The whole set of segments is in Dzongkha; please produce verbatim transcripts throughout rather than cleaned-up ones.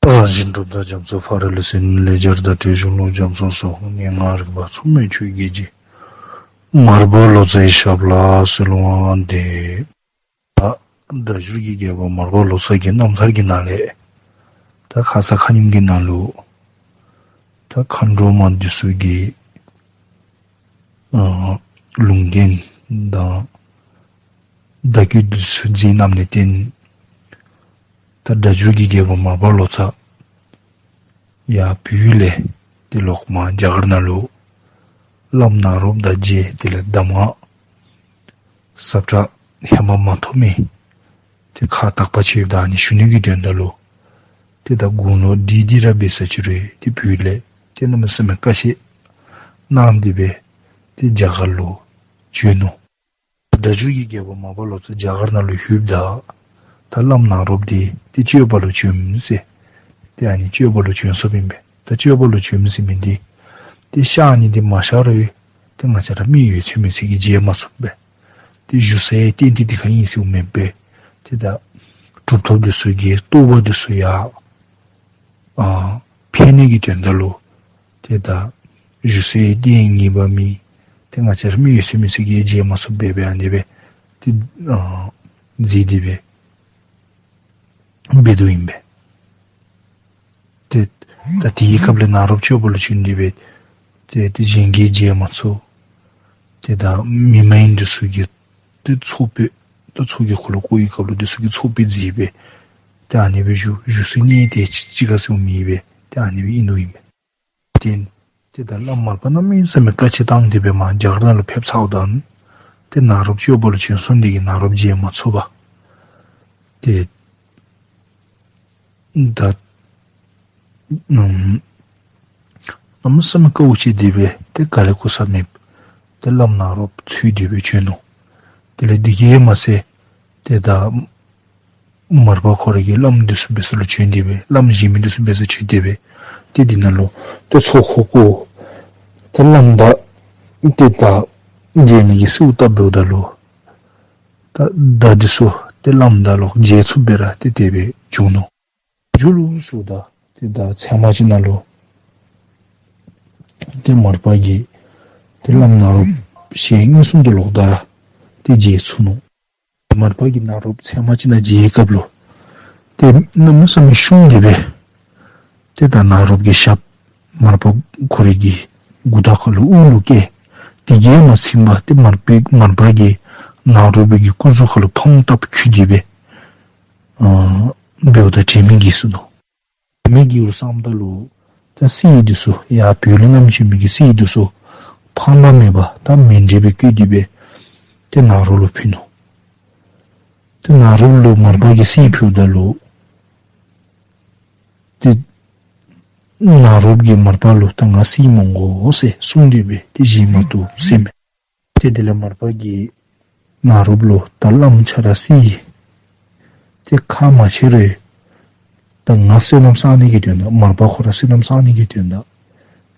རང་བཞིན་གྲུབ་མཐའ་རྒྱ་མཚོ་ཕ་རོལ་ལུས་སེམས་ལས་སྦྱར་བརྡ་སྤྲོད་གཞུང་ལུགས་རྒྱ་མཚོ་སོགས། སྙན་ངག་རིག་པ་མཚུངས་མེད་ཆོས་ཀྱི་རྗེ། མར་པ་ལོ་ཙཱའི་ཞབས་ལ་གསོལ་བ་འདེབས། ད་སྒྲ་སྒྱུར་གྱི་རྒྱལ་པོ་མར་པ་ལོ་ཙཱ་གི་རྣམ་ཐར་གྱི་ནང་ལས་ད་ཁ་ཙ་ཁ་ཉིནམ་གྱི་ནང་ལུ་ད་མཁའ་འགྲོ་མ་འདི་ཚུ་གིས་ཨ་ལུང་བསྟན་དང་བརྡ་བསྐུལ་འདི་ཚུ་མཛད་གནངམ་ལས་བརྟེན་ད་སྒྲ་སྒྱུར་གྱི་རྒྱལ་པོ་མར་པ་ལོ་ཙཱ་ཡར་བོད་ལས་ཏེ་ལོག་མར་རྒྱ་གར་ནང་ལུ་བླམ་ནཱ་རོ་པ་དང་མཇལ། དེ་ལས་གདམས་ངག་ཟབ་དྲགས་ཧེ་མ་མ་ཐོབ་མི་ཏེ་ཁ་དག་པ་ཅིག་ད་ཨ་ནི་ཞུ་ནི་གི་དོན་དག་ལུ་ཏེ་ད་དགུང་ལོ་བགྲེས་བགྲེས་ར་འབད་ས་ཅིག་རུང་ཏེ་བོད་ལས་ཏེ་གནམ་མེད་ས་མེད་དཀའ་སྤྱད་གནང་སྟེ་སྦེ་ཏེ་རྒྱ་གར་ལུ་བྱོན་ནུག། སྒྲ་སྒྱུར་གྱི་རྒྱལ་པོ་མར་པ་ལོ་ཙཱ་རྒྱ་གར་ནང་ལུ་ལྷོདཔ་ད་ད་བླམ་ནཱ་རོ་པ་འདི་ཏེ་སྤྱོད་པ་ལུ་བྱོནམ་ཟེར། ཏེ་ཨ་ནི་སྤྱོད་པ་ལུ་བྱོན་སོཔ་ཨིན་པས། ད་སྤྱོད་པ་ལུ་བྱོནམ་ཟེར་མི་འདི་ཏེ་ཤར་ནི་འདི་མ་ཤར་རུང་ཏེ་ང་བཅས་ར་མིག་ཡོད་ཚད་མེད་ཚད་ཀྱིས་མཇལ་མ་ཚུགསཔ་སྦེ་ཏེ་བཞུགས་སའི་རྟེན་འདི་འདི་ཁར་ཨིན་ཟེརཝ་མེན་པས། ཏེ་ད་གྲུབ་ཐོབ་འདི་ཚུ་གི་རྟོགས་པ་འདི་ཚུ་ཡར་ཨ་འཕེལ་ནི་གི་དོན་དག་ལུ་ཏེ་ད་བཞུགས་སའི་རྟེན་ངེས་པ་མེད། ཏེ་ང་བཅས་ར་མིག་ཡོད་ཚད་མེད་ཚད་ཀྱིས་མཇལ་མ་ཚུགསཔ་སྦེ་ཨ་ནི་སྦེ་ཏེ་ཨ་མཛད་དེ་སྦེ་འབད་དོ་ཨིན་པས། ཏེ་ད་དེའི་སྐབས་ལས་ནཱ་རོ་པ་སྤྱོད་པ་ལུ་བྱོན་ཏེ་སྦེ་ཏེ་ཏེ་གཞན་གྱིས་མཇལ་མ་ཚུགས། ཏེ་ད་མི་མ་ཡིན་འདི་ཚུ་གིས་ཏེ་ཚོགས་དཔེ་ད་ཚོགས་ཀྱི་འཁོར་ལོ་བསྐོར་བའི་སྐབས་ལུ་འདི་ཚུ་གིས་ཚོགས་དཔེ་མཛད་སྦེ་ཏེ་ཨ་ནི་སྦེ་བཞུགས་བཞུགས་སའི་གནས་དེ་ཅིག་ག་ཟེར་མེད་པས། ཏེ་ཨ་ནི་སྦེ་ཨིན་དོ་ཨིན་པས། ཏེ་ཏེ་ད་བླམ་མར་པ་གནམ་མེད་ས་མེད་དཀའ་སྤྱད་བཏང་སྟེ་སྦེ་མར་རྒྱ་གར་ནང་ལུ་ཕེབས་ཚརཝ་ད་ཏེ་ནཱ་རོ་པ་སྤྱོད་པ་ལུ་བྱོན་སོང་སྟེ་གིས་ནཱ་རོ་པ་མཇལ་མ་ཚུགས་པར་ཏེ་ད་ཨམ་གནམ་མེད་ས་མེད་དཀའཝ་སྤྱད་དེ་སྦེ་ཏེ་ག་ལས་སྐུ་ས་མེད་ཏེ་བླམ་ནཱ་རོ་པ་འཚོལ་ཏེ་སྦེ་བྱོན་ནུག། དེ་ལས་དེ་གིས་མ་ཚད་ཏེ་ད་མར་པ་ཁོ་ར་གི་བླམ་འདི་ཚུ་འབད་ས་ལུ་བྱོན་ཏེ་སྦེ་བླམ་གཞན་མི་འདི་ཚུ་འབད་ས་བྱོན་ཏེ་སྦེ་ཏེ་དེ་ནང་ལུ་ཏེ་ཚོགས་འཁོར་བསྐོར། ཏེ་བླམ་དང་ཏེ་ད་མཇལ་ནི་གི་གསོལཝ་བཏབ་འབདཝ་ད་ལུ་ད་མདའ་འདི་ཚུ་ཏེ་བླམ་དང་ལོག་མཇལ་ཚུགསཔ་སྦེ་ར་ཏེ་དེ་སྦེ་བྱུང་ནུག། མཇུག་ལུ་ཞུཝ་ད་ཏེ་ད་ཚལ་མ་ཅིག་ནང་ལུ་ཏེ་མར་པ་གིས་ཏེ་བླམ་ནཱ་རོ་པ་ཞལ་མངོན་སུམ་དུ་ལོག་ད་ར་ཏེ་མཇལ་ཚུགས་ནུག། མར་པ་གིས་ནཱ་རོ་པ་ཚལ་མ་ཅིག་ནང་མཇལ་བའི་སྐབས་ལུ་ཏེ་གནམ་མེད་ས་མེད་བཤུམས་ཏེ་སྦེ་ཏེ་ད་ནཱ་རོ་པ་གི་ཞབས་མར་པ་ཁོ་རའི་གི་མགུ་ཏོ་ཁ་ལུ་དབུ་ལུ་བཀལ། དེ་གིས་མ་ཚིམ་པར་ཏེ་མར་པའི་མར་པ་གིས་ནཱ་རོ་པ་གི་སྐུ་གཟུགས་ཁ་ལུ་འཕང་བཏབ་འཁྱུད་དེ་སྦེ་ཨ་འབདཝ་ད་དྲན་མེད་བརྒྱལ་སོ་ནུག། དྲན་མེད་བརྒྱལ་བསམ་ད་ལུ་ད་གསེར་འདི་ཚུ་ཡར་བོད་ལས་བསྣམས་བྱོན་མི་གི་གསེར་འདི་ཚུ་ཕངས་པ་མེད་པར་ད་མཎྜལ་སྦེ་བཀོད་དེ་སྦེ་ཏེ་ནཱ་རོ་ལུ་ཕུལ་ནུག། ཏེ་ནཱ་རོ་ལུ་མར་པ་གིས་གསེར་ཕུལཝ་ད་ལུ་ཏེ་ནཱ་རོ་གིས་མར་པ་ལུ་ད་ང་གསེར་མི་དགོ་ཟེར་གསུངས་ཏེ་སྦེ་ཏེ་བཞེས་མ་བཏུབ་ཟེར་མས། ཏེ་དེ་ལས་མར་པ་གིས་ནཱ་རོ་ལུ་ད་བླམ་ཁྱོད་ར་གསེར་ཏེ་ཁག་མ་ཆེ་རུང་ད་ང་བསོད་ནམས་བསག་ནི་གི་དོན་དག་མར་པ་ཁོ་ར་བསོད་ནམས་བསག་ནི་གི་དོན་དག་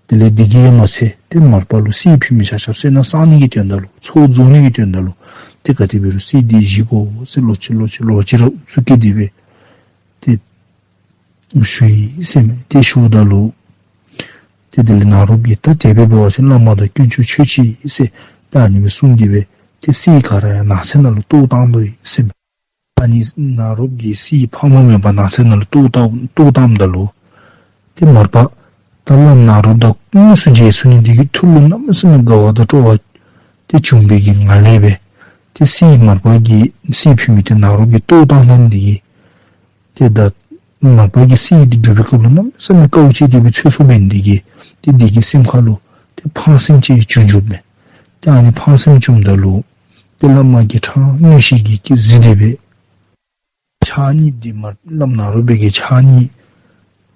དེ་ལས་དེ་གིས་མ་ཚད་ཏེ་མར་པ་ལུ་གསེར་ཕུལ་མི་ཆ་ཁྱབ་བསོད་ནམས་བསག་ནི་གི་དོན་དག་ལུ་ཚོགས་རྫོགས་ནི་གི་དོན་དག་ལུ་ཏེ་ག་དེ་འབད་རུང་གསེར་འདི་བཞེས་དགོ་ཟེར་ལོག་ཅི་ལོག་ཅི་ལོག་ཅི་ར་ཨུ་ཚུགས་བསྐྱེད་དེ་སྦེ་ཏེ་ཞུ་ཡི་ཟེར་མས། ཏེ་ཞུཝ་ད་ལུ་ཏེ་དེ་ལས་ནཱ་རོ་གིས་ད་དེ་སྦེ་འབད་བ་ཅིན་བླ་མ་དང་དཀོན་མཆོག་མཆོད་ཅི་ཟེར་ད་ཨ་ནི་སྦེ་གསུངས་ཏེ་སྦེ་ཏེ་གསེར་ག་ར་ཡང་ནགས་ཚལ་ནང་ལུ་གཏོར་བཏང་དོ་ཡི་ཟེར་མས། ཨ་ནི་ནཱ་རོ་གིས་གསེར་ཕངས་པ་མེད་པར་ནགས་ཚལ་ནང་ལུ་གཏོར་བཏང་གཏོར་བཏངམ་ད་ལུ་ཏེ་མར་པ་ད་བླམ་ནཱ་རོ་དང་དངོས་སུ་མཇལ་ཚུགས་ནི་འདི་གིས་ཐུགས་ལུ་གནམ་མེད་ས་མེད་དགའ་བ་དང་སྤྲོ་བ་ཏེ་བྱུང་བའི་གི་ངང་ལས་སྦེ་ཏེ་གསེར་མར་པ་གིས་གསེར་ཕུལ་མི་འདི་ནཱ་རོ་གིས་གཏོར་བཏང་ནི་འདི་གིས་ཏེ་ད་མར་པ་གིས་གསེར་འདི་སྒྲུབ་པའི་སྐབས་ལུ་གནམ་མེད་ས་མེད་དཀའཝ་སྤྱད་དེ་སྦེ་འཚོལ་སོཔ་ཨིན་ནི་འདི་གིས་ཏེ་འདི་གིས་སེམས་ཁ་ལུ་ཏེ་ཕངས་སེམས་ཅིག་བྱུང་བྱུངམ་མས། ཏེ་ཨ་ནི་ཕངས་སེམས་བྱུངམ་ད་ལུ་ཏེ་བླ་མ་གིས་ཁྲག་མངོན་ཤེས་ཀྱིས་གཟིགས་ཏེ་སྦེ་ཕྱག་གཉིས་འདི་མར་བླམ་ནཱ་རོ་པའི་གི་ཕྱག་གཉིས་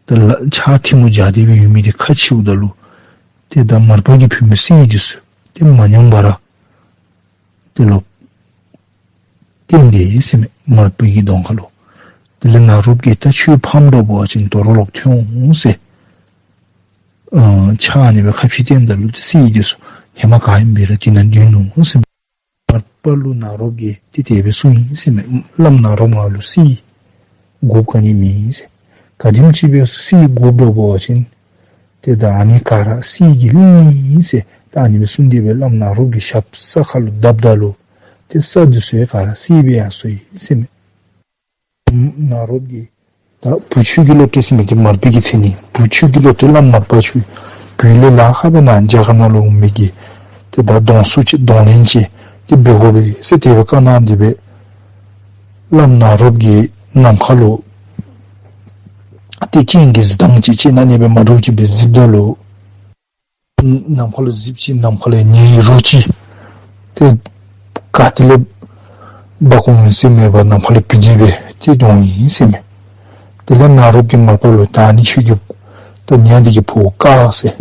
ཏེ་ལ་ཕྱག་ཐལ་མོ་སྦྱར་ཏེ་སྦེ་ཡོད་མི་འདི་ཁ་ཕྱེཝ་ད་ལུ་ཏེ་ད་མར་པ་གིས་ཕུལ་མི་གསེར་འདི་ཚུ་ཏེ་མ་ཉམས་པར་ཏེ་ལོག་བཏོན་ཏེ་ཡོད་ཟེར་མས། མར་པའི་གི་གདོང་ཁ་ལུ། དེ་ལས་ནཱ་རོ་པ་གིས་ད་ཁྱོད་ཕམ་འདྲ་བ་ཅིན་དོ་རུང་ལོག་ཐོན་འོང་ཟེར། ཨ་ཕྱག་ཨ་ནི་སྦེ་ཁ་ཕྱེ་བསྟནམ་ད་ལུ་ཏེ་གསེར་འདི་ཚུ་ཧེ་མ་ག་ཨིནམ་སྦེ་ར་དེ་ནང་སྡོད་ནུག་ཟེར་མས། མར་པ་ལུ་ནཱ་རོ་པ་གིས་ཏེ་དེ་སྦེ་གསུངས་ཡི་ཟེར་མས། བླམ་ནཱ་རོ་པ་ང་ལུ་གསེར་དགོཔ་ག་ནི་མེད་ཟེར། ག་དེམ་ཅིག་སྦེ་བསད་དགོཔ་འདྲཝ་འབད་བ་ཅིན་ཏེ་ད་ཨ་ནི་ག་ར་བསད་ཀྱི་ལེན་ནི་ཨིན་ཟེར་ད་ཨ་ནི་སྦེ་གསུངས་ཏེ་སྦེ་བླམ་ནཱ་རོ་གི་ཞབས་ས་ཁར་ལུ་བརྡབ་ད་ལུ་ཏེ་ས་འདི་ཚུ་ཡང་ག་ར་བསད་སྦེ་ཡར་སོ་ཡི་ཟེར་མས། ནཱ་རོ་གིས་ད་བུ་ཁྱོད་ཀྱི་བློ་གྲོས་ཟེར་མི་འདི་མར་པ་གི་མཚན་ཨིན། བུ་ཁྱོད་ཀྱི་བློ་གྲོས་བླམ་མར་པ་ཁྱོད་བོད་ལས་ལཱ་ཁག་སྦེ་ནཱ་རྒྱ་གར་ནང་ལུ་འོང་མི་གི་ཏེ་ད་གདོང་བསུ་ཅིག་གདོང་ལེན་ཅིག་ཏེ་འབད་དགོ་པས་ཟེར་དེ་སྦེ་བཀའ་གནང་སྟེ་སྦེ་བླམ་ནཱ་རོ་གིས་ནམ་མཁའ་ལུ་ཏེ་སྤྱན་གྱི་གཟིགས་སྟངས་ཅིག་སྤྱན་ཨ་ནི་སྦེ་མ་འདྲཝ་ཅིག་སྦེ་གཟིགསཔ་ད་ལུ་ནམ་མཁའ་ལུ་གཟིགསཔ་ཅིག་ནམ་མཁའ་ལས་ཉའི་རྭ་ཅིག་ཏེ་ག་ཏེ་ལས་འབབ་འོང་ཟེར་མེད་པར་ནམ་མཁའ་ལས་བུད་དེ་སྦེ་ཏེ་འོང་ཡི་ཟེར་མས། དེ་ལས་ནཱ་རོ་གིས་མར་པ་ལུ་ད་ཨ་ནི་ཁྱོད་ཀྱི་ད་ཉ་འདི་གི་ཕོཝ་བཀག་ཟེར་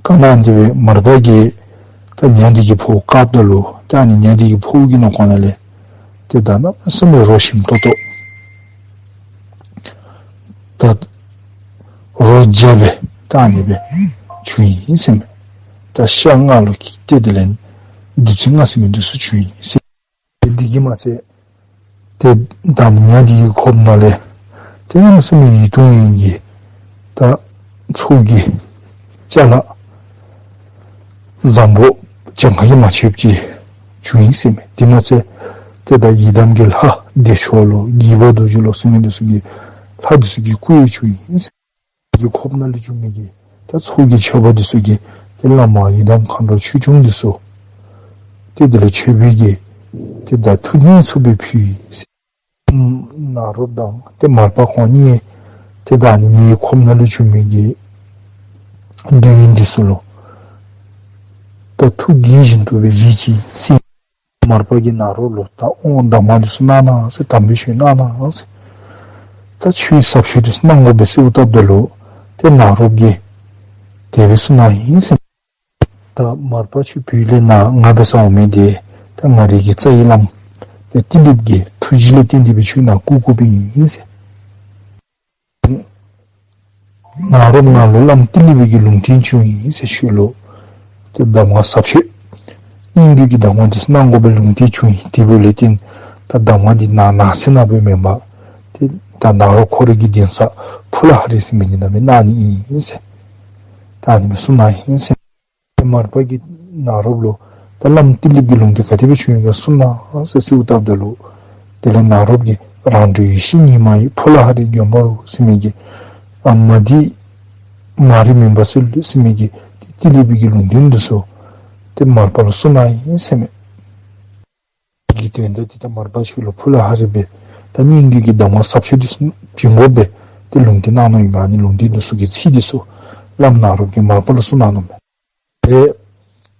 བཀའ་གནང་སྟེ་སྦེ་མར་པ་གིས་ད་ཉ་འདི་གི་ཕོཝ་བཀགཔ་ད་ལུ་ད་ཨ་ནི་ཉ་འདི་གི་ཕོཝ་གི་ནང་ཁོག་ནང་ལས་ཏེ་ད་གནམ་མེད་ས་མེད་རོ་ཞིམ་ཏོག་ཏོ་ད་རོ་བརྒྱ་སྦེ་ད་ཨ་ནི་སྦེ་བྱུང་ཡི་ཟེར་མས། ད་ཤ་ལྔ་ལུ་སྐྱེས་ཏེ་དེ་ལས་བདུད་རྩི་ལྔ་ཟེར་མི་འདི་ཚུ་བྱུང་ཡི་ཟེར། དེ་གིས་མ་ཚད་ཏེ་ད་ཨ་ནི་ཉ་འདི་གི་ཁོག་ནང་ལས་ཏེ་གནམ་མེད་ས་མེད་ཡིད་དུ་འོང་ཡི་གི་ད་ཚོགས་ཀྱི་ཅ་ལ་བཟང་པོ་གྱངས་ཁ་གིས་མ་ཆོདཔ་ཅིག་བྱུང་ཡི་ཟེར་མས། དེ་མ་ཚད་ཏེ་ད་ཡི་དམ་གྱི་ལྷ་བདེ་མཆོག་ལོ་དགྱེས་པ་རྡོ་རྗེ་ལོ་ཟེར་མི་འདི་ཚུ་གི་ལྷ་འདི་ཚུ་གི་སྐུ་ཡང་བྱུང་ཡི་ཟེར། གི་ཁོག་ནང་ལས་བྱུང་མི་གི་ད་ཚོགས་ཀྱི་མཆོད་པ་འདི་ཚུ་གིས་ཏེ་བླ་མ་ཡི་དམ་མཁའ་འགྲོ་ཆོས་སྐྱོང་འདི་ཚུ་ཏེ་དེ་ལས་མཆོད་པའི་གི་ཏེ་ད་ཐུགས་མཉེས་ཚུགསཔ་སྦེ་ཕུལ་ཡི་ཟེར། ནཱ་རོ་དང་ཏེ་མར་པ་ཁོང་གཉིས་ཏེ་ད་ཨ་ནི་ཉའི་ཁོག་ནང་ལས་བྱུང་མི་གི་འདོད་ཡོན་འདི་ཚུ་ལུ་ད་ཐུགས་དགྱེས་བཞིན་དུ་སྦེ་བཞེས་ཅི་ཟེར། མར་པ་གིས་ནཱ་རོ་ལུ་ད་དབང་གདམས་ངག་འདི་ཚུ་གནང་གནང་ཟེར། དམ་པའི་ཆོས་གནང་གནང་ཟེར། ད་ཆོས་ཟབ་ཆོས་འདི་ཚུ་གནང་དགོ་པས་ཟེར་བཏབ་ད་ལུ་ཏེ་ནཱ་རོ་གིས་དེ་སྦེ་གསུངས་གནང་ཡི་ཟེར། ད་མར་པ་ཁྱོད་བོད་ལས་ནཱ་ང་འབད་སར་འོང་མི་འདི་ད་ང་རའི་གི་རྩ་བའི་བླམ་ཏེ་ཏི་ལིཔ་གི་ཐུགས་རྗེ་ལས་བརྟེན་ཏེ་སྦེ་ཁྱོད་ནཱ་བཀུག་བཀུགཔ་ཨིན་ཟེར། ནཱ་རོ་ང་ལུ་བླམ་ཏི་ལི་པའི་གི་ལུང་བསྟན་བྱུང་ཡི་ཟེར་ཞུ་ལོ། ཏེ་གདམས་ངག་ཟབ་ཆོས་སྙན་བརྒྱུད་ཀྱི་གདམས་ངག་འདི་གནང་དགོ་པའི་ལུང་བསྟན་བྱུང་ཡི། དེ་འབདཝ་ལས་བརྟེན་ད་གདམས་ངག་འདི་ནཱ་ནཱ་ཟེར་ནཱ་སྦེ་མེན་པར་ཏེ་ད་ནཱ་རོ་ཁོ་རའི་གི་གདན་ས་ཕུ་ལ་ཧ་རི་ཟེར་མི་འདི་ནང་སྦེ་གནང་ནི་ཨིན་ཟེར། ད་ཨ་ནི་སྦེ་གསུངས་གནང་ཡི་ཟེར། མར་པ་གིས་ནཱ་རོ་ལུ་ད་བླམ་ཏི་ལི་པའི་གི་ལུང་བསྟན་ག་དེ་སྦེ་བྱུང་ཡི་ག་གསུངས་གནང་ཟེར་ཞུ་བཏབ་ད་ལུ་དེ་ལས་ནཱ་རོ་གིས་རང་གྲོལ་ཡེ་ཤེས་ཉི་མ་ཡིས་ཕུ་ལ་ཧ་རི་མགོན་པོ་ཟེར་མི་གི་ཨ་མ་འདི་མ་རིག་མུན་པ་སེལ་ཟེར་མི་གི་ཏི་ལི་པའི་གི་ལུང་བསྟན་འདི་ཚུ་ཏེ་མར་པ་ལུ་གསུངས་གནང་ཡི་ཟེར་མས། གི་དོན་དག་འདི་ད་མར་པ་ཁྱོད་ལུ་ཕུ་ལ་ཧ་རི་སྦེ་ད་སྙན་བརྒྱུད་ཀྱི་གདམས་ངག་ཟབ་ཆོས་འདི་ཚུ་བྱིན་དགོ་པས་ཏེ་ལུང་བསྟན་གནང་ནུག་ཨིན་མས། ཨ་ནི་ལུང་བསྟན་འདི་ཚུ་གི་ཚིག་འདི་ཚུ་བླམ་ནཱ་རོ་གིས་མར་པ་ལུ་གསུངས་གནང་ནུག་མས། ཏེ་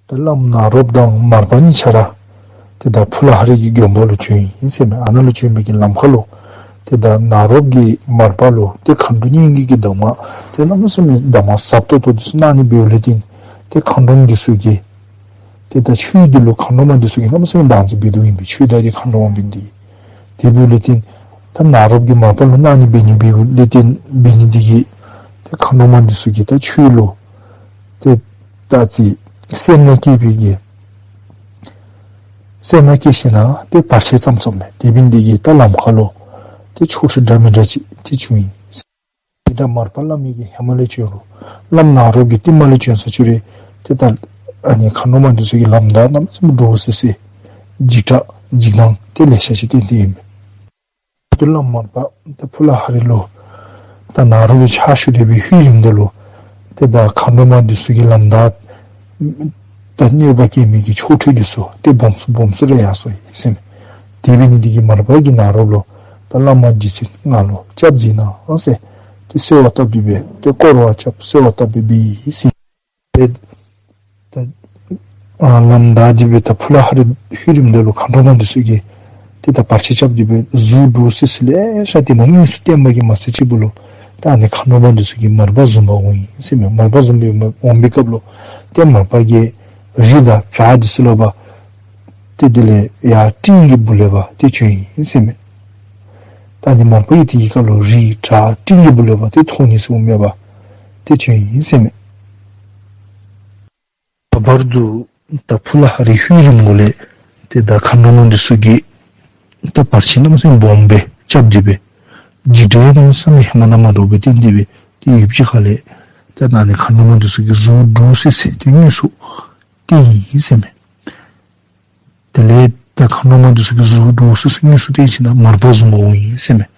ད་བླམ་ནཱ་རོ་དང་མར་པ་གཉིས་ཆ་ར་ཏེ་ད་ཕུ་ལ་ཧ་རི་གི་མགོན་པོ་ལུ་བྱོན་ཡི་ཟེར་མས། ཨ་ནཱ་ལུ་བྱོན་པའི་གི་ལམ་ཁ་ལུ་ཏེ་ད་ནཱ་རོ་གིས་མར་པ་ལུ་ཏེ་མཁའ་འགྲོ་སྙན་བརྒྱུད་ཀྱི་གདམས་ངག་ཏེ་གནམ་མེད་ས་མེད་གདམས་ངག་ཟབ་ཏོག་ཏོ་འདི་ཚུ་གནང་ནི་འབདཝ་ལས་བརྟེན་ཏེ་མཁའ་འགྲོ་མ་འདི་ཚུ་གིས་ཏེ་ད་ཆོས་འདི་ལུ་མཁའ་འགྲོ་མ་འདི་ཚུ་གིས་གནམ་མེད་ས་མེད་དང་འཛིན་འབད་དོ་ཨིན་པས། ཆོས་དང་འདི་མཁའ་འགྲོ་མ་འབད་ནི་འདི། དེ་འབདཝ་ལས་བརྟེན་ད་ནཱ་རོ་གིས་མར་པ་ལུ་གནང་ནི་འབད་ནི་འབདཝ་ལས་བརྟེན་འབད་ནི་འདི་གིས་ཏེ་མཁའ་འགྲོ་མ་འདི་ཚུ་གིས་ད་ཆོས་ལུ་ཏེ་ད་ཅི་སེར་སྣ་སྐྱེས་པའི་གི་སེར་སྣ་སྐྱེས་ཞིནམ་ལས་ཏེ་བར་ཆད་ཙམ་ཙམ་མས། དེ་འབད་ནི་འདི་གིས་ད་ལམ་ཁ་ལུ་ཏེ་ཆོ་འཕྲུལ་འདྲ་མི་འདྲ་ཅིག་ཏེ་བྱུང་ཡི། ཏེ་ད་མར་པ་བླ་མའི་གི་ཧེ་མ་ལས་བྱོན་རུང་བླམ་ནཱ་རོ་གི་རྟིང་མ་ལས་བྱོན་ས་ཅི་རུང་ཏེ་ད་ཨ་ནི་མཁའ་འགྲོ་མ་འདི་ཚུ་གིས་ལམ་བདའ་གནམ་མེད་ས་མེད་འདྲོག་སི་སི་འཇིགས་སྐྲག་འཇིགས་སྣང་ཏེ་ལེ་ཤ་ཅིག་བསྟན་ཏེ་ཨིན་མས། ཏེ་བླམ་མར་པ་ཏེ་ཕུ་ལ་ཧ་རི་ལུ་ད་ནཱ་རོ་གི་ཕྱག་ཞུ་སྟེ་སྦེ་ལྷོད་རནམ་ད་ལུ་ཏེ་ད་མཁའ་འགྲོ་མ་འདི་ཚུ་གིས་ལམ་བདའ་ད་གནོད་པ་བཀལ་མི་གི་ཆོ་འཕྲུལ་འདི་ཚུ་ཏེ་སྦོམ་སུ་སྦོམ་སུ་ར་ཡར་སོ་ཡི་ཟེར་མས། དེ་འབད་ནི་འདི་གིས་མར་པ་གིས་ནཱ་རོ་ལུ་ད་བླ་མ་རྗེ་བཙུན་ང་ལུ་སྐྱབས་མཛད་གནང་ཟེར་ཏེ་གསོལ་བ་བཏབ་སྟེ་སྦེ་ཏེ་བསྐོར་བ་རྐྱབ་གསོལ་བ་བཏབ་སྦེ་འབད་ཡི་ཟེར། ཏེ་ད་ཨ་ལམ་བདའ་སྟེ་སྦེ་ད་ཕུ་ལ་ཧ་རི་ལྷོད་རནམ་ད་ལུ་མཁའ་འགྲོ་མ་འདི་ཚུ་གིས་ཏེ་ད་བར་ཆད་རྐྱབ་སྟེ་སྦེ་གཟུགས་འདྲོག་སི་སི་ལེ་ཤ་ཏེ་ནཱ་དངོས་སུ་བསྟན་པ་གིས་མ་ཚད་ཅིག་པོ་ལུ་ད་ཨ་ནི་མཁའ་འགྲོ་མ་འདི་ཚུ་གིས་མར་པ་བཟུང་པར་འོང་ཡི་ཟེར་མས། མར་པ་བཟུང་པར་འོང་པའི་སྐབས་ལུ་ཏེ་མར་པ་གིས་རི་དང་བྲག་འདི་ཚུ་ལུ་འབག་སྟེ་དེ་ལས་ཡར་སྤྲིན་གྱི་སྦུག་ལས་འབག་སྟེ་བྱོན་ཡི་ཟེར་མས། ད་ཨ་ནི་མར་པ་གིས་དེ་གི་སྐབས་ལུ་རི་བྲག་སྤྲིན་གྱི་སྦུག་ལས་འབག་སྟེ་མཐོང་ནི་ཟེར་མེད་པར་ཏེ་བྱོན་ཡི་ཟེར་མས། ད་བར་དུ་ད་ཕུ་ལ་ཧ་རི་ལྷོད་རནམ་གུ་ལས་ཏེ་ད་མཁའ་འགྲོ་མ་འདི་ཚུ་གིས་ད་བར་ཆད་གནམ་མེད་ས་མེད་སྦོམ་སྦེ་རྐྱབ་སྟེ་སྦེ་ འཇིགས་བྲལ་གནམ་མེད་ས་མེད་ཧེ་མ་དང་མ་འདྲཝ་སྦེ་བསྟན་ཏེ་སྦེ་ཏེ་ཡུདཔ་ཅིག་ཁ་ལས་ཏེ་ད་ཨ་ནི་མཁའ་འགྲོ་མ་འདི་ཚུ་གི་གཟུགས་འདྲོག་སི་སི་ཏེ་དངོས་སུ་བསྟན་ཡི་ཟེར་མས། དེ་ལས་ད་མཁའ་འགྲོ་མ་འདི་ཚུ་གི་གཟུགས་འདྲོག་སི་སི་དངོས་སུ་བསྟན་ཞིནམ་ལས་མར་པ་བཟུམ་འོང་ཡི་ཟེར་མས།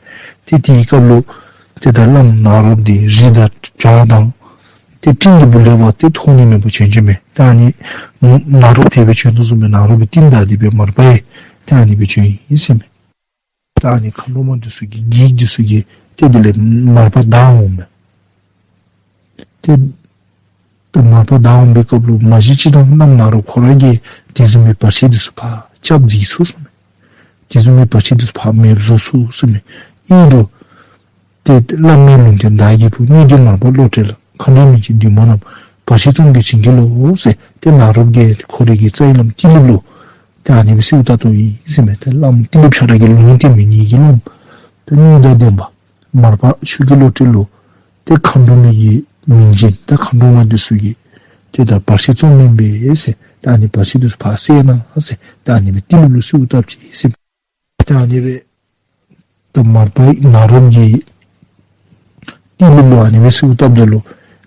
ཏེ་དེའི་སྐབས་ལུ་ཏེ་ད་བླམ་ནཱ་རོ་པ་འདི་རི་དང་བྱག་དང་ཏེ་སྤྲིན་གྱི་སྦུག་ལས་ཕར་ཏེ་ཐོགས་ནི་མེད་པར་བྱོན་བྱོནམ་མས། ད་ཨ་ནི་ནཱ་རོ་པ་དེ་སྦེ་བྱོན་དོ་བཟུམ་སྦེ་ནཱ་རོ་པའི་རྟིང་བདའ་སྟེ་སྦེ་མར་པ་ཡང་ད་ཨ་ནི་སྦེ་བྱོན་ཡི་ཟེར་མས། ད་ཨ་ནི་མཁའ་འགྲོ་མ་འདི་ཚུ་གི་བགེགས་འདི་ཚུ་གིས་ཏེ་དེ་ལས་མར་པ་བདའ་འོངམ་མས། ཏེ་ད་མར་པ་བདའ་འོང་པའི་སྐབས་ལུ་མ་གཞི་སྤྱིར་བཏང་བླམ་ནཱ་རོ་པ་ཁོ་ར་གིས་དེ་བཟུམ་མའི་བར་ཆད་འདི་ཚུ་ཕར་སྐྱབས་འཛིན་ཚུགས་ཟེར་མས། དེ་བཟུམ་མའི་བར་ཆད་འདི་ཚུ་ཕར་མེདཔ་བཟོ་ཚུགས་ཟེར་མས། ཨིན་རུང་ཏེ་བླ་མའི་ལུང་བསྟན་བདག་གིས་ཕུལ། དངོས་འབྲེལ་མར་པ་བློ་གྲོས་ལ། མཁའ་འགྲོ་མའི་གི་བདུད་མོ་རྣམས། བར་ཆད་རྩོམ་གྱིས་བྱིན་གྱིས་རློབས་ཟེར། ཏེ་ནཱ་རོ་པ་གིས་ཁོ་རའི་གི་རྩ་བའི་བླམ་ཏི་ལིཔ་ལུ་ཏེ་ཨ་ནི་སྦེ་གསོལཝ་བཏབ་དོ་ཨིན་ཟེར་མས། ཏེ་བླམ་ཏི་ལིཔ་ཁྱོད་ར་གི་ལུང་བསྟན་མི་ཉིད་ཀྱི་བླམ་ད་དངོས་དང་ལྡན་པ་མར་པ་ཆོས་ཀྱི་བློ་གྲོས་ལུ་ཏེ་མཁའ་འགྲོ་མའི་གི་མིང་ཅན་ད་མཁའ་འགྲོ་མ་འདི་ཚུ་གིས་ཏེ་ད་བར་ཆད་རྩོམ་ཨིན་པས་ཟེར། ད་ཨ་ནི་བར་ཆད་འདི་ཚུ་ཕར་བསལ་གནང་ཟེར། ད་ཨ་ནི་སྦེ་ཏི་ལིཔ་ལུ་གསོལཝ་བཏབ་ཅི་ཟེར་མས། ད་ཨ་ནི་སྦེ་ད་མར་པ་ནཱ་རོ་པ་གིས་ཏི་ལིཔ་ལུ་ཨ་ནི་སྦེ་གསོལཝ་བཏབ་ད་ལུ་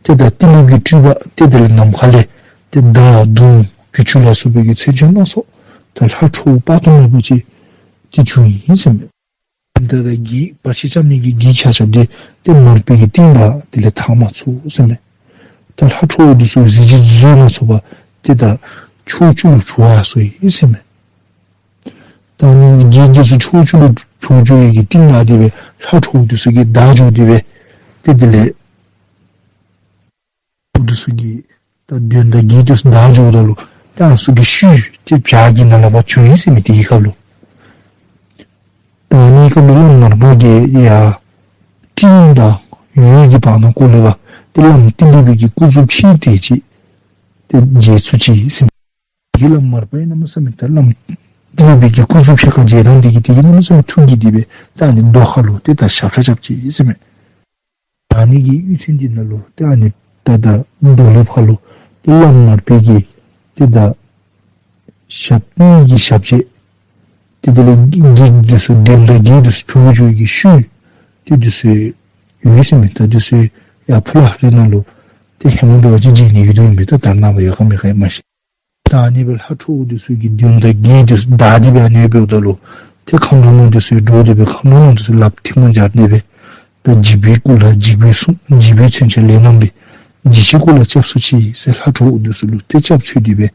ཏེ་ད་ཏི་ལིཔ་ཀྱི་སྤྲུལ་པ་ཏེ་དེ་ལས་ནམ་མཁའ་ལས་ཏེ་མདའ་མདུང་གྱི་ཅུང་ལ་སོགས་པའི་གི་མཚོན་ཆ་སྣ་ཚོགས་ད་ལྷ་ཁྲོ་བོ་དཔག་ཏུ་མེད་པ་ཅིག་ཏེ་བྱུང་ཡི་ཟེར་མས། ད་ད་བགེགས་བར་ཆད་རྐྱབ་ནི་གི་བགེགས་ཆ་ཁྱབ་འདི་ཏེ་མར་པའི་གི་རྟིང་བདའ་དེ་ལས་ཐར་མ་ཚུགས་ཟེར་མས། ད་ལྷ་ཁྲོ་བོ་འདི་ཚུ་གཟི་བརྗིད་བཟོད་མ་ཚུགས་པར་ཏེ་ད་ཕྱོགས་བཅུ་ལུ་བྱོག་ཡར་སོ་ཡི་ཟེར་མས། ད་ཨ་ནི་བགེགས་འདི་ཚུ་ཕྱོགས་བཅུ་ལུ་བྱོག་འགྱོ་ཡི་གི་རྟིང་བདའ་སྟེ་སྦེ་ལྷ་ཁྲོ་བོ་འདི་ཚུ་གིས་བདའ་འགྱོ་སྟེ་སྦེ་ཏེ་དེ་ལས་འདི་ཚུ་གིས་ད་གདོན་དང་བགེགས་འདི་ཚུ་བདའ་འགྱོཝ་ད་ལུ་ད་ཨ་ནི་ཚུ་གི་ཤུལ་ཏེ་བྱག་གི་ནང་ལས་ཕར་བྱོན་ཡི་ཟེར་མས། དེའི་སྐབས་ལུ་ད་ཨ་ནི་སྐབས་ལུ་བླམ་མར་པ་གིས་ཡར་སྤྲིན་དང་འོད་ཀྱི་བར་ན་ཀོ་ལེ་བ་ཏེ་བླམ་ཏི་ལི་པའི་གི་སྐུ་གཟུགས་ཕྱེད་དེ་ཅིག་ཏེ་མཇལ་ཚུགས་ཅི་ཟེར་མས། དེ་ལས་མར་པ་ཡང་གནམ་མེད་ས་མེད་ད་བླམ་ཏི་ལི་པའི་གི་སྐུ་གཟུགས་ཕྱེད་ཀ་མཇལ་ཐངས་དེ་གིས་དེ་གིས་གནམ་མེད་ས་མེད་ཐུགས་དགྱེས་ཏེ་སྦེ་ད་ཨ་ནི་རྡོ་ཁ་ལུ་ཏེ་ད་ཞབས་ཁྲ་རྐྱབ་ཅི་ཟེར་མས། ད་ཨ་ནི་གི་གཡུས་ཚན་འདི་ནང་ལུ་ཏེ་ཨ་ནི་ད་ད་རྡོ་ལེབ་ཁ་ལུ་ཏེ་བླམ་མར་པའི་གི་ཏེ་ད་ཞབས་གཉིས་ཀྱི་ཞབས་རྗེས་ཏེ་དེ་ལས་བགེགས་འདི་ཚུ་གདོན་དང་བགེགས་འདི་ཚུ་བྱོག་འགྱོ་ཡི་གི་ཤུལ་ཏེ་འདི་ཚུ་ཡོད་ཟེར་མས། ད་འདི་ཚུ་ཡར་ཕུ་ལ་ཧ་རི་ནང་ལུ་ཏེ་ཧེ་མ་འབད་བ་ཅིན་མཇལ་ནི་ཡོད་དོ་ཨིན་པས། ད་ད་རེས་ནངས་པ་ཡོད་ག་མེད་ག་ཡང་མ་ཤེས། ད་ཨ་ནི་སྦེ་ལྷ་ཁྲོ་བོ་འདི་ཚུ་གིས་གདོན་དང་བགེགས་འདི་ཚུ་བདའ་སྟེ་སྦེ་ཨ་ནི་འབདཝ་ད་ལུ་ཏེ་མཁའ་འགྲོ་མ་འདི་ཚུ་འདྲོག་སྟེ་སྦེ་མཁའ་འགྲོ་མ་འདི་ཚུ་ལགཔ་ཐལ་མོ་སྦྱར་ཏེ་སྦེ་ད་འཇིགས་པའི་སྐུ་ལྷ་འཇིགས་པའི་གསུང་འཇིགས་པའི་མཚོན་ཆ་ལས་རྣམ་པའི་འཇིགས་བྱེད་སྐུ་ལ་སྐྱབས་སུ་མཆི་ཟེར་ལྷ་ཁྲོ་བོ་འདི་ཚུ་ལུ་ཏེ་སྐྱབས་འཚོལ་ཏེ་སྦེ་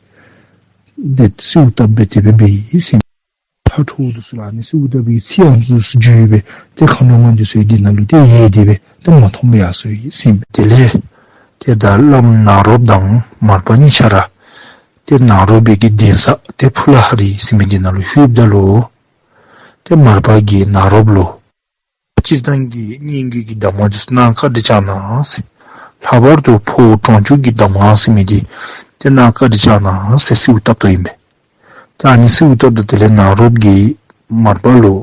ཏེ་གསོལཝ་བཏབ་སྦེ་དེ་སྦེ་འབད་ཡི་ཟེར། ལྷ་ཁྲོ་བོ་འདི་ཚུ་ལུ་ཨ་ནི་གསོལཝ་བཏབ་པའི་ཚིག་ཨ་ནི་ཚུ་བརྗོད་སྦེ་ཏེ་མཁའ་འགྲོ་མ་འདི་ཚུ་འདི་ནང་ལུ་ཏེ་ཡལ་ཏེ་སྦེ་ཏེ་མ་མཐོང་པར་ཡར་སོ་ཡི་ཟེར་ཨིན་པས། དེ་ལས་ཏེ་ད་བླམ་ནཱ་རོ་པ་དང་མར་པ་གཉིས་ཆ་ར་ཏེ་ནཱ་རོ་པའི་གི་གདན་ས་ཏེ་ཕུ་ལ་ཧ་རི་ཟེར་མི་འདི་ནང་ལུ་ལྷོདཔ་ད་ལུ་ཏེ་མར་པ་གིས་ནཱ་རོ་པ་ལུ་སྤྱིར་བཏང་གི་སྙན་བརྒྱུད་ཀྱི་གདམས་ངག་འདི་ཚུ་གནང་བཀའ་དྲིན་བསྐྱང་གནང་ཟེར། ལྷག་པར་དུ་འཕོ་བ་གྲོང་འཇུག་གི་གདམས་ངག་ཟེར་མི་འདི་ཏེ་གནང་བཀའ་དྲིན་བསྐྱང་གནང་ཟེར་གསོལཝ་བཏབ་དོ་ཨིན་པས། ད་ཨ་ནི་གསོལཝ་བཏབ་ད་དེ་ལས་ནཱ་རོ་པ་གིས་མར་པ་ལུ་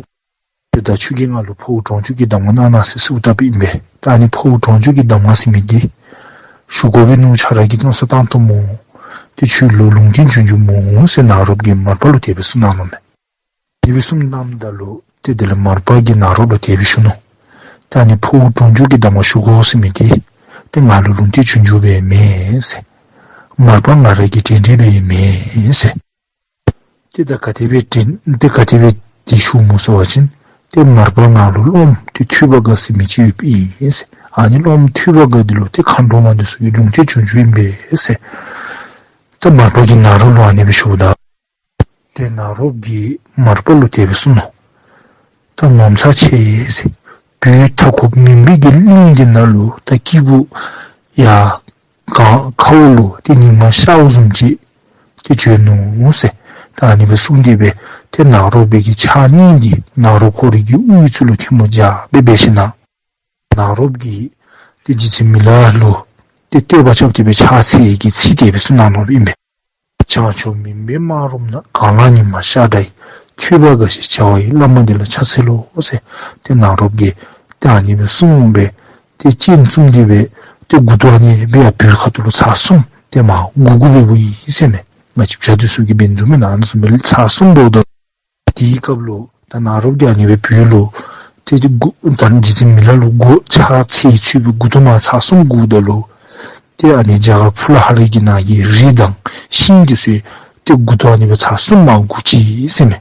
ཏེ་ད་ཆོས་ཀྱི་ངག་ལུ་འཕོ་བ་གྲོང་འཇུག་གི་གདམས་ངག་གནང་གནང་ཟེར་གསོལཝ་བཏབ་ཨིན་པས། ད་ཨ་ནི་འཕོ་བ་གྲོང་འཇུག་གི་གདམས་ངག་ཟེར་མི་འདི་ཞུ་དགོ་པས་མནོ་ཁྱོད་ར་གིས་མནོ་བསམ་བཏང་དོ་སྨོ། ཏེ་ཁྱོད་ལུ་ལུང་བསྟན་བྱོན་བྱོནམ་སྨོ་ཟེར་ནཱ་རོ་པ་གིས་མར་པ་ལུ་དེ་སྦེ་གསུངས་གནང་ནུག་མས། དེ་སྦེ་གསུངས་གནངམ་ད་ལུ་ཏེ་དེ་ལས་མར་པ་གིས་ནཱ་རོ་པ་ལུ་དེ་སྦེ་ཞུ་ནུག། ད་ཨ་ནི་འཕོ་བ་གྲོང་འཇུག་གི་གདམས་ངག་ཞུ་དགོ་ཟེར་མི་འདི་ཏེ་ང་ལུ་ལུང་བསྟན་བྱོན་བྱོནམ་སྦེ་མེན་ཟེར། མར་པ་ང་ར་གིས་དྲན་དྲནམ་སྦེ་མེན་ཟེར། ཏེ་ད་ག་དེ་སྦེ་དྲན་ཏེ་ག་དེ་སྦེ་དེ་ཞུཝ་སྨོ་ཟེར་བ་ཅིན་ཏེ་མར་པ་ང་ལུ་སློབ་མ་ཏེ་ཐོས་པ་དགའ་ཟེར་མི་ཅིག་ཡོདཔ་ཨིན་ཟེར། ཨ་ནི་སློབ་མ་ཐོས་པ་དགའ་འདི་ལུ་ཏེ་མཁའ་འགྲོ་མ་འདི་ཚུ་གིས་ལུང་བསྟན་བྱོན་བྱོནམ་ཨིན་པས་ཟེར། ཏེ་མར་པ་གིས་ནཱ་རོ་ལུ་ཨ་ནི་སྦེ་ཞུཝ་ད་ཏེ་ནཱ་རོ་པ་གིས་མར་པ་ལུ་དེ་སྦེ་གསུངས་ནུག། ད་ངོ་མཚར་ཆེ་ཟེར། བོད་མཐའ་འཁོབ་མུན་པའི་གི་གླིང་གི་ནང་ལུ་ད་སྐྱེས་བུ་ཡར་གངས་ཁ་འོག་ལུ་ཏེ་ཉི་མ་ཤརཝ་བཟུམ་ཅིག་ཏེ་བྱོན་ནུག་ཟེར། ད་ཨ་ནི་སྦེ་གསུངས་ཏེ་སྦེ་ཏེ་ནཱ་རོ་པའི་གི་ཕྱག་གཉིས་འདི་ནཱ་རོ་ཁོ་རའི་གི་དབུའི་གཙུག་ལུ་ཐལ་མོ་སྦྱར་སྦེ་འབད་ཞིནམ་ལས་ནཱ་རོ་པ་གིས་ཏེ་རྗེ་བཙུན་མི་ལ་ལུ་ཏེ་བསྟོད་པ་རྐྱབ་སྟེ་སྦེ་ཕྱག་འཚལ་གྱི་ཚིག་དེ་སྦེ་གསུངས་གནང་ནུག་ཨིན་པས། བྱང་ཕྱོགས་མུན་པའི་སྨག་རུམ་ན། གངས་ལ་ཉི་མ་ཤར་འདྲ་ཡི། ཐོས་པ་དགའ་ཞེས་བྱ་བ་ཡི། བླ་མ་འདི་ལ་ཕྱག་འཚལ་ལོ་ཟེར། ཏེ་ནཱ་རོ་པ་གིས་ཏེ་ཨ་ནི་སྦེ་གསུངས་སྦེ་ཏེ་སྤྱན་བཙུམས་ཏེ་སྦེ་ཏེ་མགུ་ཏོ་ཨ་ནི་སྦེ་ཡར་བོད་ཁ་ཐུག་ལུ་ཚར་གསུམ་ཏེ་མར་མགུ་མགུ་འབདཝ་ཨིན་ཟེར་མས། ང་བཅས་བྱ་འདི་ཚུ་གིས་འབད་ནི་འདུག་མེན་ན། ཨ་ནི་བཟུམ་སྦེ་ཚར་གསུམ་འབདཝ་ད་དེའི་སྐབས་ལུ་ད་ནཱ་རོ་པ་གིས་ཨ་ནི་སྦེ་བོད་ལུ་ ཏེ་ཏེ་མགུ་ད་རྗེ་བཙུན་མི་ལ་ལུ་མགུ་ཕྱག་འཚལ་ཚུལ་སྦེ་མགུ་ཏོ་ནང་ཚར་གསུམ་བསྒོརཝ་ད་ལུ་ཏེ་ཨ་ནི་རྒྱ་གར་ཕུ་ལ་ཧ་རི་གི་ནང་གི་རི་དང་ཤིང་འདི་ཚུ་ཏེ་མགུ་ཏོ་ཨ་ནི་སྦེ་ཚར་གསུམ་མར་བསྒོར་ཅི་ཟེར་མས།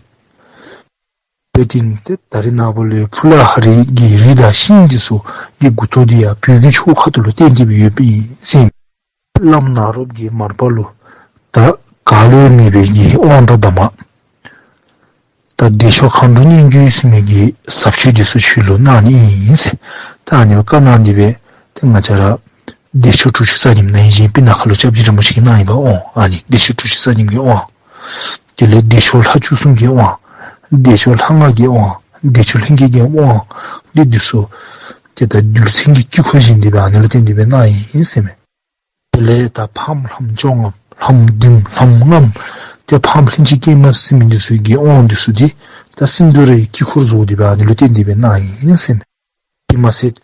དེ་ལས་ཏེ་ད་རེས་ནངས་པ་ལུ་ཕུ་ལ་ཧ་རི་གི་རི་དང་ཤིང་འདི་ཚུ་གི་མགུ་ཏོ་འདི་ཡང་བོད་ཀྱི་ཆོས་ཁ་ཐུག་ལུ་བརྟེན་ཏེ་སྦེ་ཡོདཔ་ཨིན་ཟེར་མས། བླམ་ནཱ་རོ་པ་གིས་མར་པ་ལུ་ད་ག་ལུ་ཡང་མེད་པའི་གི་དབང་དང་གདམས་ངག་ད་བདེ་མཆོག་མཁའ་འགྲོ་སྙན་བརྒྱུད་ཟེར་མི་གི་ཟབ་ཆོས་འདི་ཚུ་ཁྱོད་ལུ་གནང་ནི་ཨིན་ཟེར། ད་ཨ་ནི་སྦེ་བཀའ་གནང་སྟེ་སྦེ་ཏེ་ང་བཅས་ར་བདེ་མཆོག་དྲུག་ཅུ་རྩ་གཉིས་ན་ཧིང་གཞེས་སྤུ་ན་ཁ་ལུ་སྐྱབས་རྗེ་རིན་པོ་ཆེ་གིས་གནང་ཡོད་པའི་དབང་ཨ་ནི་བདེ་མཆོག་དྲུག་ཅུ་རྩ་གཉིས་ཀྱི་དབང་། དེ་ལས་བདེ་མཆོག་ལྷ་བཅུ་གསུམ་གྱི་དབང་། བདེ་མཆོག་ལྷ་ལྔ་གི་དབང་། བདེ་མཆོག་ལྷན་སྐྱེས་ཀྱི་དབང་། འདི་འདི་ཚུ་ཏེ་ད་རྡུལ་ཚོན་གྱི་དཀྱིལ་འཁོར་བཞེངས་ཏེ་སྦེ་ཨ་ནི་ལུ་བརྟེན་ཏེ་སྦེ་གནང་ཡི་ཟེར་མས། དེ་ལས་ད་ཕགམོ་ལྷམོ་བཅོ་ལྔ་ལྷམོ་བདུན་ལྷམོ་ལྔ་ཏེ་ཕགམོ་ལྷན་ཅིག་སྐྱེས་མ་ཟེར་མི་འདི་ཚུ་གི་དབང་འདི་ཚུ་འདི་ད་སིནྡྷུ་རའི་དཀྱིལ་འཁོར་བཟོ་སྟེ་སྦེ་ཨ་ནི་ལུ་བརྟེན་ཏེ་སྦེ་གནང་ཡི་ཟེར་མས། དེ་མ་ཚད་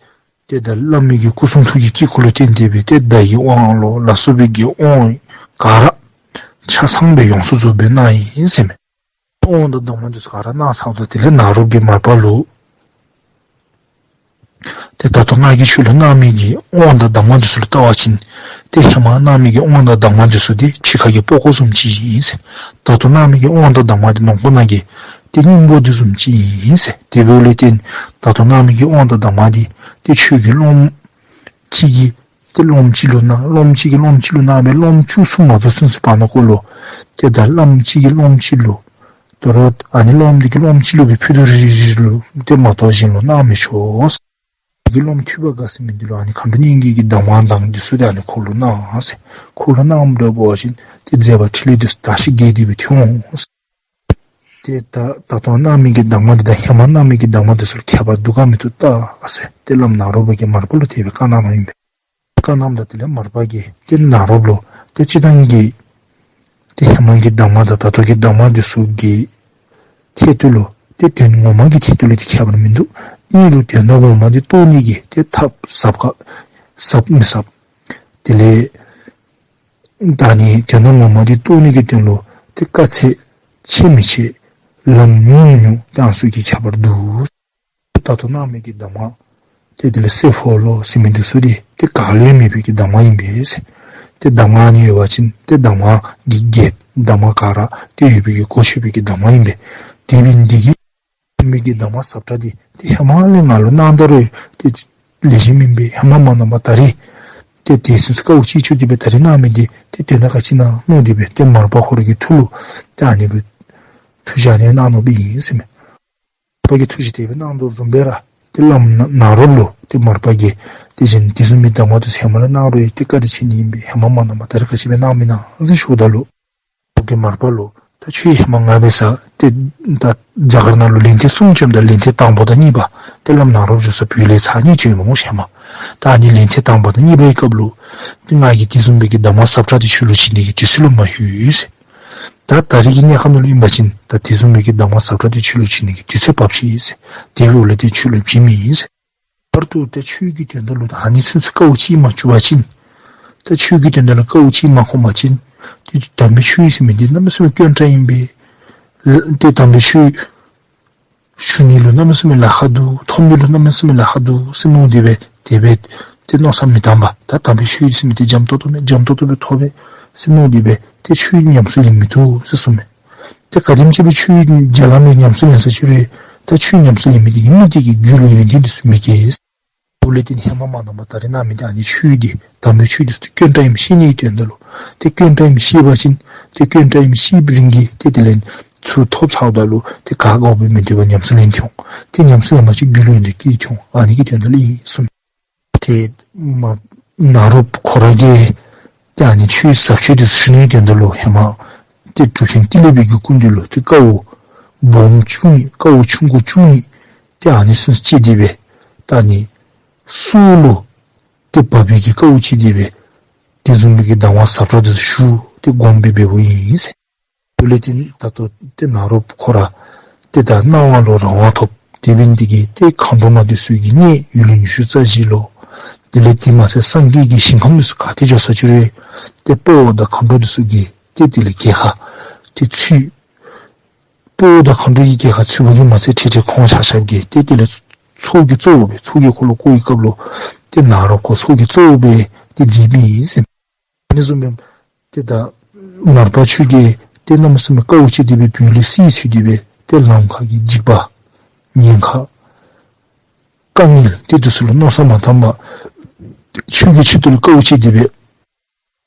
ཏེ་ད་བླ་མའི་གི་སྐུ་གསུང་ཐུགས་ཀྱི་དཀྱིལ་འཁོར་ལུ་བརྟེན་ཏེ་སྦེ་ཏེ་བརྡ་ཡི་དབང་ལོ་ལ་སོགས་པའི་གི་དབང་ག་ར་ཆ་ཚང་སྦེ་ཡོངས་སུ་རྫོགསཔ་སྦེ་གནང་ཡི་ཟེར་མས། དབང་དང་གདམས་ངག་འདི་ཚུ་ག་ར་གནང་ཚརཝ་ད་དེ་ལས་ནཱ་རོ་པ་གིས་མར་པ་ལུ་ཏེ་ད་ལྟོ་ང་གིས་ཁྱོད་ལུ་གནང་མི་གི་དབང་དང་གདམས་ངག་འདི་ཚུ་ལུ་བལྟ་བ་ཅིན་ཏེ་ཧེ་མ་གནང་མི་གི་དབང་དང་གདམས་ངག་འདི་ཚུ་འདི་ཕྱི་ཁ་གི་པགས་ཀོ་བཟུམ་ཅིག་ཨིན་ཟེར། ད་ལྟོ་གནང་མི་གི་དབང་དང་གདམས་ངག་འདི་ནང་ཁོག་ནང་གི་ཏེ་སྙིང་པོ་འདི་བཟུམ་ཅིག་ཨིན་ཟེར། དེ་འབདཝ་ལས་བརྟེན་ད་ལྟོ་གནང་མི་གི་དབང་དང་གདམས་ངག་འདི་ཏེ་ཁྱོད་ཀྱིས་སློབམ་གཅིག་གིས་ཏེ་སློབམ་གཅིག་ལུ་གནང་། སློབམ་གཅིག་གིས་སློབམ་གཅིག་ལུ་གནང་སྦེ་སློབམ་བཅུ་གསུམ་མ་རྫོགས་ཚུན་ཚོད་བར་ན་ཀོ་ལུ་ཏེ་ད་སློབམ་གཅིག་གིས་སློབམ་གཅིག་ལུ་དོ་རུང་ཨ་ནི་སློབམ་འདི་གིས་སློབམ་གཅིག་ལུ་སྦེ་ཕུད་རྡོག་རིལ་རིལ་རིལ་ལུ་ཏེ་མ་གཏོགས་གཞན་ལུ་གནང་མི་ཆོག། དེ་གི་སློབམ་ཐོས་པ་དགའ་ཟེར་མི་འདི་ལུ་ཨ་ནི་མཁའ་འགྲོ་སྙན་བརྒྱུད་ཀྱི་གདམས་ངག་དང་འདི་ཚུ་ཏེ་ཨ་ནི་ཁོ་ལུ་གནང་ཟེར། ཁོ་ལུ་གནངམ་ད་འབད་བ་ཅིན་ཏེ་མཛད་པ་འཕྲིན་ལས་འདི་ཚུ་དར་ཞིང་རྒྱས་ཏེ་སྦེ་འཐོན་འོང་ཟེར། ཏེ་ད་ད་ལྟོ་གནང་མི་གི་གདམས་ངག་འདི་དང་ཧེ་མ་གནང་མི་གི་གདམས་ངག་འདི་ཚུ་ལུ་ཁྱད་པར་འདུག་ག་མི་འདུག་བལྟ་ཟེར་ཏེ་བླམ་ནཱ་རོ་པ་གིས་མར་པ་ལུ་དེ་སྦེ་བཀའ་གནང་ནུག་ཨིན་པས། བཀའ་གནངམ་ད་དེ་ལས་མར་པ་གིས་ཏེ་ནཱ་རོ་པ་ལུ་ཏེ་སྤྱིར་བཏང་གི་ཏེ་ཧེ་མ་གི་གདམས་ངག་དང་ད་ལྟོ་གི་གདམས་ངག་འདི་ཚུ་གི་ཐད་དུ་ལུ་ཏེ་དོན་ངོ་མ་གི་ཐད་དུ་ལུ་ཏེ་ཁྱད་པར་མིན་འདུག། ཨིན་རུང་དོན་དག་ངོ་མ་འདི་རྟོགས་ནི་གི་ཏེ་ཐབས་ཟབ་ག་ཟབ་མི་ཟབ། དེ་ལས་ད་ནི་དོན་དག་ངོ་མ་འདི་རྟོགས་ནི་གི་དོན་ལུ་ཏེ་དཀའ་ཚེགས་ཆེ་མི་ཆེ་ལམ་ཉུང་མི་ཉུང་ཏེ་ཨ་ནི་ཚུ་གི་ཁྱད་པར་འདུག། ད་ལྟོ་གནང་མི་གི་གདམས་ངག་ཏེ་དེ་ལས་བསྲེ་འཕོ་ལོ་ཟེར་མི་འདི་ཚུ་འདི་ཏེ་ག་ལུ་ཡང་མེད་པའི་གི་གདམས་ངག་ཨིན་པས་ཟེར། ཏེ་གདམས་ངག་ཨ་ནི་ཡོད་པ་ཅིན་ཏེ་གདམས་ངག་གི་རྒྱན་གདམས་ངག་ག་ར་ཏེ་ཡོད་པའི་གི་གོ་ཆོད་པའི་གི་གདམས་ངག་ཨིན་པས། དེ་འབད་ནི་འདི་གིས་མི་གི་གདམས་ངག་ཟབ་དྲགས་འདི་ཏེ་ཧེ་མ་ལས་ང་ལུ་གནང་ད་རུང་ཏེ་ལེགས་ཤོམ་ཨིན་པས། ཧེ་མ་མ་གནངམ་ད་རེས་ཏེ་དེ་ཚུ་དཀའཝ་སྤྱད་བཅུག་སྟེ་སྦེ་ད་རེས་གནང་མི་འདི་ཏེ་དོན་དག་ག་ཅི་ཨིན་ན་མནོ་སྟེ་སྦེ་ཏེ་མར་པ་ཁོ་ར་གི་ཐུགས་ལུ་ཏེ་ཨ་ནི་སྦེ་ཐུགས་བཞེད་ཨ་ནི་གནང་ནུག་པས་ཨིན་ཟེར་མས། མར་པ་གིས་ཐུགས་བཞེད་དེ་སྦེ་གནང་དོ་བཟུམ་སྦེ་ར་ཏེ་བླམ་ནཱ་རོ་པ་ལུ་ཏེ་མར་པ་གིས་ཏེ་གཞན་དེ་བཟུམ་མའི་གདམས་ངག་འདི་ཚུ་ཧེ་མ་ལས་གནང་རུང་ཡང་ཏེ་བཀའ་དྲིན་ཆེ་ནི་ཨིན་པས། ཧེ་མ་མ་གནངམ་ད་རེས་ག་ཅི་སྦེ་གནང་མི་ཨིན་ན་ཟེར་ཞུཝ་ད་ལུ་ཁོ་གིས་མར་པ་ལུ་ད་ཁྱོད་ཧེ་མ་ང་འབད་སར་ཏེ་ད་རྒྱ་གར་ནང་ལུ་ལན་ཐེངས་གསུམ་བྱོནམ་ད་ལན་ཐེངས་དང་པ་དང་གཉིས་པ་ཏེ་བླམ་ནཱ་རོ་པ་འགྱོ་སར་བོད་ལས་ཚར་གཉིས་བྱོནམ་མས་ཧེ་མ། ད་ཨ་ནི་ལན་ཐེངས་དང་པ་དང་གཉིས་པའི་སྐབས་ལུ་ཏེ་ང་གིས་དེ་བཟུམ་མའི་གི་གདམས་ངག་ཟབ་དྲགས་འདི་ཁྱོད་ལུ་བྱིན་ནི་གི་དུས་ཚོད་ལུ་མ་ལྷོད་ཟེར། ད་ད་རེས་ཀྱི་གནས་སྐབས་ནང་ལུ་ཨིན་པ་ཅིན་ད་དེ་བཟུམ་མའི་གི་གདམས་ངག་ཟབ་དྲགས་འདི་ཁྱོད་ལུ་བྱིན་ནི་གི་དུས་ཚོད་བབས་ཅི་ཟེར། དེ་འབདཝ་ལས་ཏེ་ཁྱོད་ལུ་བྱིན་མི་ཨིན་ཟེར། བར་དུ་ཏེ་ཆོས་ཀྱི་དོན་དག་ལུ་ད་ཨ་ནི་ཚུན་ཚོད་དཀའཝ་སྤྱད་མ་བཅུག་པ་ཅིན་ད་ཆོས་ཀྱི་དོན་དག་ལུ་དཀའཝ་སྤྱད་མ་ཁོམ་པ་ཅིན་ཏེ་དམ་པའི་ཆོས་ཟེར་མི་འདི་གནམ་མེད་ས་མེད་དཀོན་དྲགས་ཨིན་པས། ཏེ་དམ་པའི་ཆོས་ཞུ་ནི་ལུ་གནམ་མེད་ས་མེད་ལཱ་ཁག་འདུག། ཐོབ་ནི་ལུ་གནམ་མེད་ས་མེད་ལཱ་ཁག་འདུག་ཟེར་མནོ་སྟེ་སྦེ་དེ་སྦེ་ཏེ་མནོ་བསམ་མི་བཏང་པར་ད་དམ་པའི་ཆོས་ཟེར་མི་འདི་འཇམ་ཏོང་ཏོ་མས། འཇམ་ཏོང་ཏོ་སྦེ་ཐོབ་པས་ཟེར་མནོ་སྟེ་སྦེ་ཏེ་ཆོས་ཉམས་སུ་ལེན་མི་བཏུབ་ཟེར་གསུངས་མས། ཏེ་ག་དེམ་ཅིག་སྦེ་ཆོས་རྒྱ་ལམ་ལས་ཉམས་སུ་ལེན་ས་ཅི་རུང་ད་ཆོས་ཉམས་སུ་ལེན་མི་འདི་ཨིན་མི་འདི་གིས་རྒྱུད་ལུ་ཡོན་ཏན་འདི་ཚུ་མི་སྐྱེ། འོ་ལས་ཏེ་ཧེ་མ་མ་གནངམ་ད་རེས་གནང་མི་འདི་ཨ་ནི་ཆོས་འདི་དམ་པའི་ཆོས་འདི་ཚུ་དཀོན་དྲགས་ཨིནམ་ཤེས་ནིའི་དོན་དག་ལུ་ཏེ་དཀོན་དྲགས་ཨིནམ་ཤེས་པ་ཅིན་ཏེ་དཀོན་དྲགས་ཨིནམ་ཤེས་པའི་རིང་གི་ཏེ་དེ་ལས་ཚུར་ཐོབ་ཚརཝ་ད་ལུ་ཏེ་ག་དགོ་པའི་མི་འདི་བ་ཉམས་སུ་ལེན་ཐོན། ཏེ་ཉམས་སུ་ལེན་པ་ཅིན་རྒྱུད་ལུ་ཡོན་ཏན་སྐྱེ་ཐོན། ཨ་ནི་གི་དོན་དག་ལུ་ཨིན་གསུངས། ཏེ་མ་ནཱ་རོ་པ་ཁོ་ར་གིས་ཏེ་ཨ་ནི་ཆོས་ཟབ་ཆོས་འདི་ཚུ་ཞུ་ནིའི་དོན་དག་ལུ་ཧེ་མ་ཏེ་གྲུབ་ཆེན་ཏི་ལི་པའི་གི་སྐུ་མདུན་ལུ་ཏེ་དཀའཝ་སྦོམ་བཅུ་གཉིས་དཀའཝ་ཆུང་ཀུ་བཅུ་གཉིས་ཏེ་ཨ་ནི་ཚུ་སྤྱད་དེ་སྦེ་ད་ཨ་ནི་སྲོག་ལུ་ཏེ་བབ་པའི་གི་དཀའཝ་སྤྱད་དེ་སྦེ་དེ་བཟུམ་མའི་གི་གདམས་ངག་ཟབ་དྲགས་འདི་ཚུ་ཞུ་སྟེ་སྒོམ་སྦེ་འབདཝ་ཨིན་ཟེར། དེ་ལས་ཏེ་ད་ལྟོ་ཏེ་ནཱ་རོ་པ་ཁོ་ར་ཏེ་ད་སྣང་བ་ལུ་རང་དབང་ཐོབ། དེ་འབད་ནི་འདི་གིས་ཏེ་མཁའ་འགྲོ་མ་འདི་ཚུ་གི་གནས་ཡུལ་ཉི་ཤུ་རྩ་བཞི་ལུ་དེ་ལས་ཏེ་མ་ཚད་སངས་རྒྱས་ཀྱི་ཞིང་ཁམས་འདི་ཚུ་ག་ཏེ་འགྱོ་ས་ཅི་རུང་ཏེ་དཔའ་བོ་དང་མཁའ་འགྲོ་འདི་ཚུ་གིས་ཏེ་དེ་ལས་གྱལ་ཁ་ཏེ་ཚུད། དཔའ་བོ་དང་མཁའ་འགྲོ་གི་གྱལ་ཁ་ཚུད་པ་གིས་མ་ཚད་ཁྲེ་ཁྲེ་ཁོང་ཆ་ཁྱབ་ཀྱིས་ཏེ་དེ་ལས་ ཚོགས་ཀྱི་གཙོ་བོ་སྦེ་ཚོགས་ཀྱི་འཁོར་ལོ་བསྐོར་བའི་སྐབས་ལུ་ཏེ་ནཱ་རོ་ཁོ་ཚོགས་ཀྱི་གཙོ་བོ་སྦེ་ཏེ་མཛད་མི་ཨིན་ཟེར། ཨ་ནི་བཟུམ་སྦེ་ཏེ་ད་མར་པ་ཁྱོད་ཀྱིས་ཏེ་གནམ་མེད་ས་མེད་དཀའཝ་སྤྱད་དེ་སྦེ་བོད་ལུ་སྲིད་ཚུགས་ཏེ་སྦེ་ཏེ་ལམ་ཁ་གི་འཇིགས་པ་ཉེན་ཁ་དཀའ་ངལ་ཏེ་འདི་ཚུ་ལུ་མནོ་བསམ་མ་བཏང་པར་ཆོས་ཀྱི་ཆེད་དུ་ལུ་དཀའཝ་སྤྱད་དེ་སྦེ་ཆོས་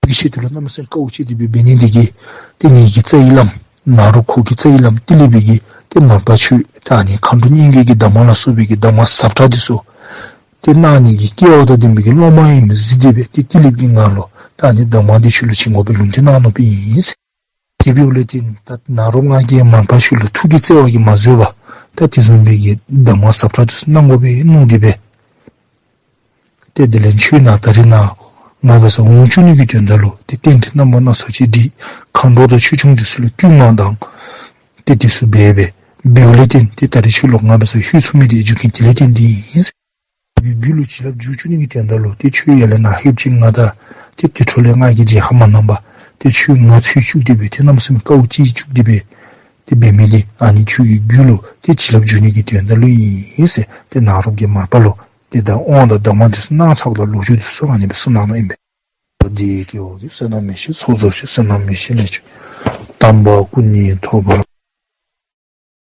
ཀྱི་ཆེད་དུ་ལུ་གནམ་མེད་ས་མེད་དཀའཝ་སྤྱད་དེ་སྦེ་འབད་ནི་འདི་གིས་ཏེ་ངེ་གི་རྩ་བའི་བླམ་ནཱ་རོ་ཁོ་གི་རྩ་བའི་བླམ་ཏི་ལི་པའི་གི་ཏེ་མར་པ་ཁྱོད་ད་ཨ་ནི་མཁའ་འགྲོ་སྙན་བརྒྱུད་ཀྱི་གདམས་ངག་ལ་སོགས་པའི་གི་གདམས་ངག་ཟབ་དྲགས་འདི་ཚུ་ཏེ་གནང་ནི་གི་སྐལ་བ་དང་ལྡན་པའི་གི་སློབ་མ་ཨིནམ་གཟིགས་ཏེ་སྦེ་ཏེ་ཏི་ལི་པའི་ངག་ལུ་ད་ཨ་ནི་གདམས་ངག་འདི་ཁྱོད་ལུ་བྱིན་དགོ་པའི་ལུང་བསྟན་གནང་ནུག་པའི་ཨིན་ཟེར། དེ་འབདཝ་ལས་བརྟེན་ད་ནཱ་རོ་ང་གིས་མར་པ་ཁྱོད་ལུ་ཐུགས་ཀྱི་བརྩེ་བ་གིས་མ་བཟོད་པར་ད་དེ་བཟུམ་མའི་གི་གདམས་ངག་ཟབ་དྲགས་འདི་ཚུ་གནང་དགོ་པས་མནོ་སྟེ་སྦེ། ཏེ་དེ་ལས་ཁྱོད་ནཱ་ད་རིས་ནཱ་ང་འབད་སར་འོང་བཅུག་ནི་གི་དོན་དག་ལུ་ཏེ་རྟེན་འབྲེལ་རྣམ་པ་སྣ་ཚོགས་ཅིག་སྒྲིག། མཁའ་འགྲོ་དང་ཆོས་སྐྱོང་འདི་ཚུ་ལུ་བསྐུལ་མ་དང་ཏེ་འདི་ཚུ་འབད་སྦེ་འབདཝ་ལས་བརྟེན་ཏེ་ད་རིས་ཁྱོད་ལུ་ང་འབད་སར་ལྷོད་ཚུགས་མི་འདི་རྒྱུ་མཚན་དེ་ལས་བརྟེན་ཏེ་ཨིན་ཟེར། ཁྱོད་ཀྱི་རྒྱུད་ལུ་བྱིན་རླབས་འཇུག་བཅུག་ནི་གི་དོན་དག་ལུ་ཏེ་ཁྱོད་ཡར་ལས་ནཱ་ལྷོདཔ་ཅིག་ང་ད་ཏེ་དེ་འཕྲོ་ལས་ང་གིས་མཇལ་ཧ་མ་གནང་པར་ཏེ་ཁྱོད་ང་འཚོལ་བཅུག་སྟེ་སྦེ་ཏེ་གནམ་མེད་ས་མེད་དཀའཝ་སྤྱད་བཅུག་སྟེ་སྦེ་ཏེ་འབད་མི་འདི་ཨ་ནི་ཁྱོད་ཀྱི་རྒྱུད་ལུ་ཏེ་བྱིན་རླབས་འཇུག་ནི་གི་དོན་དག་ལུ་ཨིན་ཟེར་ཏེ་ནཱ་རོ་གིས་མར་པ་ལུ་ཏེ་ད་དབང་དང་གདམས་ངག་འདི་ཚུ་གནང་ཚརཝ་ད་ལོ་རྒྱུས་འདི་ཚུ་ཨ་ནི་སྦེ་གསུངས་གནང་ནུག་ཨིན་པས། འདི་ཡི་སྐྱེ་བོ་གི་བསོད་ནམས་མི་ཤེས་ཚོགས་རྫོགས་ཤིང་། བསོད་ནམས་མི་ཤེས་ལས་བྱུང་། དམ་པ་སྐུ་གཉིས་ཐོབ་པར།